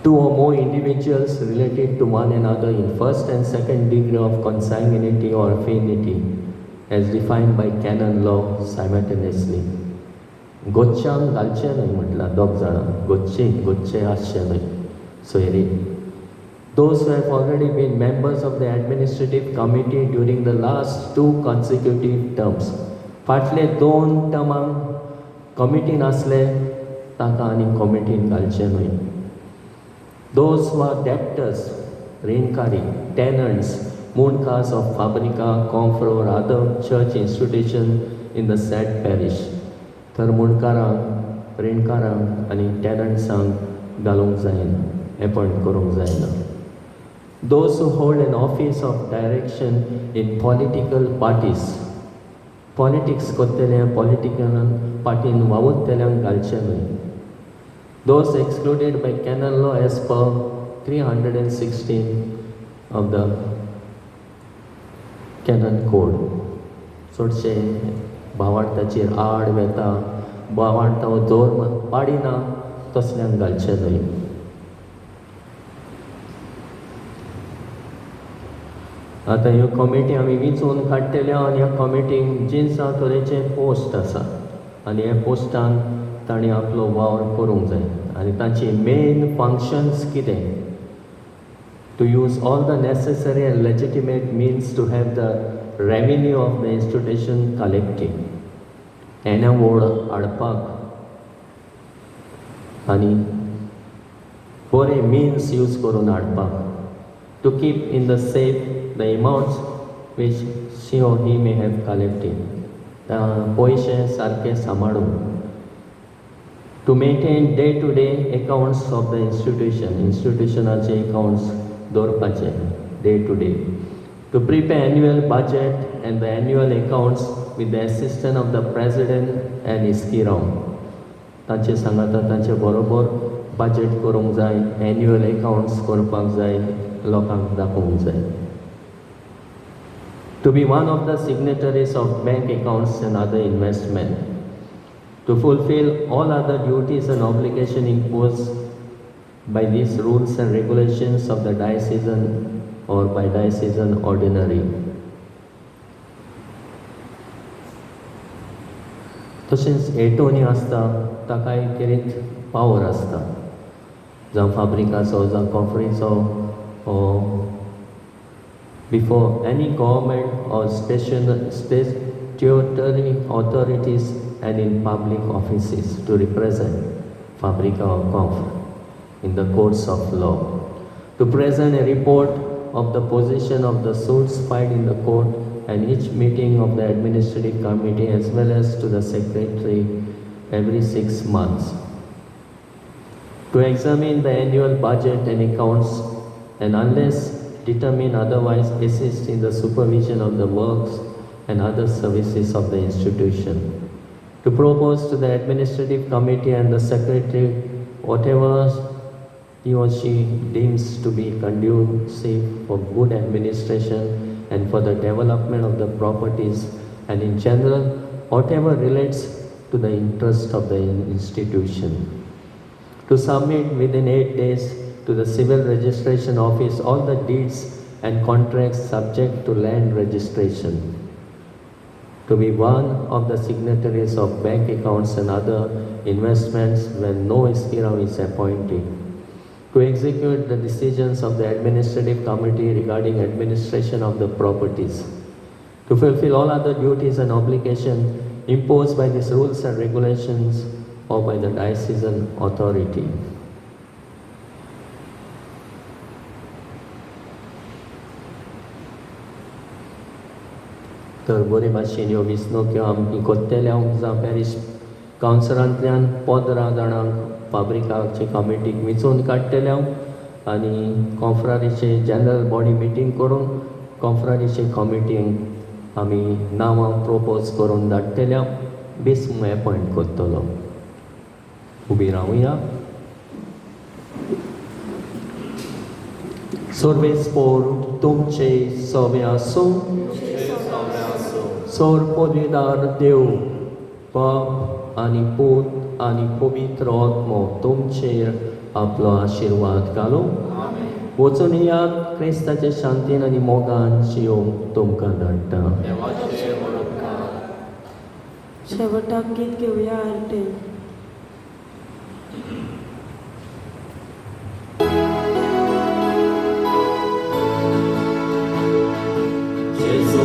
Two or more individuals related to one another in first and second degree of consanguinity or affinity as defined by canon law simultaneously. गोच्यांक घालचें न्हय म्हटल्यार दोग जाणां गोच्चे गोच्चे आसचे न्हय सोयरी. Those who have already been members of the administrative committee during the last two consecutive terms. फाटले दोन टर्मांक कमिटीन आसले तांकां आनी कमिटीन घालचें न्हय. Those who are debtors, रिणकारी, tenants, मुंडकास of Fabrica, Confra or other church institution in the said parish. तर मुंडकारांक, रिणकारांक आनी टेनंट्सांक घालूंक जायना, एपॉयंट करूंक जायना. Those who hold an office of direction in political parties, politics करतले, पॉलिटिकल पार्टीन वावुरतल्यांक घालचें न्हय. Those excluded by canon law as per 316 of the Canon Code. चडशे भावार्थाचेर आड वेता, भावार्थ हो धर्म पाडिना, तसल्यांक घालचें न्हय. आतां ह्यो कॉमिटी आमी वेंचून काडटल्यो आनी ह्या कॉमिटींक जिनसां तरेचे पोस्ट आसा आनी ह्या पोस्टान तांणी आपलो वावर करूंक जाय. आनी तांची मेन फंक्शन्स कितें? To use all the necessary and legitimate means to have the revenue of the institution collected. येणावळ हाडपाक आनी बरे मिन्स यूज करून हाडपाक. To keep in the safe the amounts which she or he may have collected. पयशे सारके सांबाळून. To maintain day to day accounts of the institution, इन्स्टिट्युशनाचे accounts दवरपाचे day to day. To prepare annual budget and the annual accounts with the assistance of the president and इस्किरांव. तांचे सांगाता तांचे बरोबर budget करूंक जाय, एन्युअल एकावंट्स करपाक जाय, लोकांक दाखोवंक जाय. To be one of the signatories of bank accounts and other investment. To fulfill all other duties and obligations imposed by these rules and regulations of the diocesan or by diocesan ordinary. तशेंच atony आसता, ताकाय खेरीत power आसता, जावं फाब्रिकाचो जावं कॉफरीचो. Before any government or statutory authorities and in public offices to represent Fabrica or Confra in the courts of law, to present a report of the position of the suits filed in the court and each meeting of the administrative committee as well as to the secretary every 6 months, to examine the annual budget and accounts and unless determined otherwise assist in the supervision of the works and other services of the institution, to propose to the administrative committee and the secretary whatever he or she deems to be conducive for good administration and for the development of the properties and in general whatever relates to the interest of the institution. To submit within 8 days to the civil registration office all the deeds and contracts subject to land registration. To be one of the signatories of bank accounts and other investments when no escrivão is appointed. To execute the decisions of the administrative committee regarding administration of the properties. To fulfill all other duties and obligations imposed by these rules and regulations or by the diocesan authority. तर बरे भाशेन ह्यो वेंचणुक्यो आमी कोत्तेले जावं parish कावन्सिलांतल्यान 15 जाणांक फाब्रिकाचे कमिटीक वेंचून काडटले आनी कॉन्फ्रारीचे जनरल बॉडी मिटींग करून कॉन्फ्रारीचे कमिटींक आमी नांवां प्रोपोज करून धाडटले, बेसमू एपॉयंट करतलो. उबी रावया. सर्वेस्पोर तुमचे सवे आसूं. सोर पदवीदार देव बाप आनी पूत आनी पवित्र आत्मो तुमचेर आपलो आशिर्वाद घालूं. वचून येयात क्रिस्ताचे शांतीन आनी मोगान शिवंक तुमकां धाडटा. शेवटाक गीत घेवया आरतेन. Jésus,